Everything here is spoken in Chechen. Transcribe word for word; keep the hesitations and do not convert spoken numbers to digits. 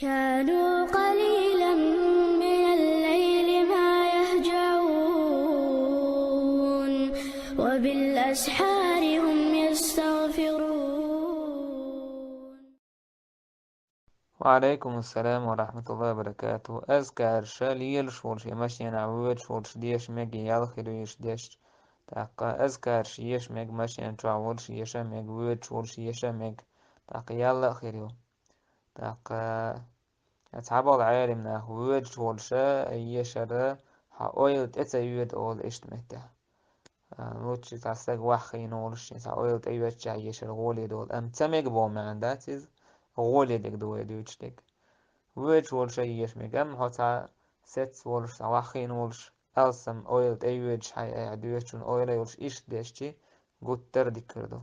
كانوا قليلا من الليل ما يهجعون وبالأسحار هم يستغفرون. وعليكم السلام ورحمة الله وبركاته. Азкараш лелаш волуш я машенахь воьдуш волуш деша мега, ял хир ю иштта дешча. ТӀаккха азкараш еша мега, машен чохь волуш еша мега, воьдуш волуш еша мега. ТӀаккха ял а хир ю. ТӀаккха цхьаболу Ӏелам нах воьдуш волуш ешар хьан ойла тӀе ца йоьду олу иштта меттехь. Лучи цхьа стаг ваххийна волуш, шен цхьа ойла тӀе йоьдучехь ешар гӀоле долу. Амма ца мега боху маьӀна дац иза, гӀоле дерг ду вай дуьйцуш дерг. Воьдуш волуш а еша мега, амма хьо цхьа сецца волуш, цхьа ваххийна волуш, алсам ойла тӀе йоьдуш хьайн айхьа доьшучунна ойла йолуш иштта дешчи, гуттар а дика хир ду.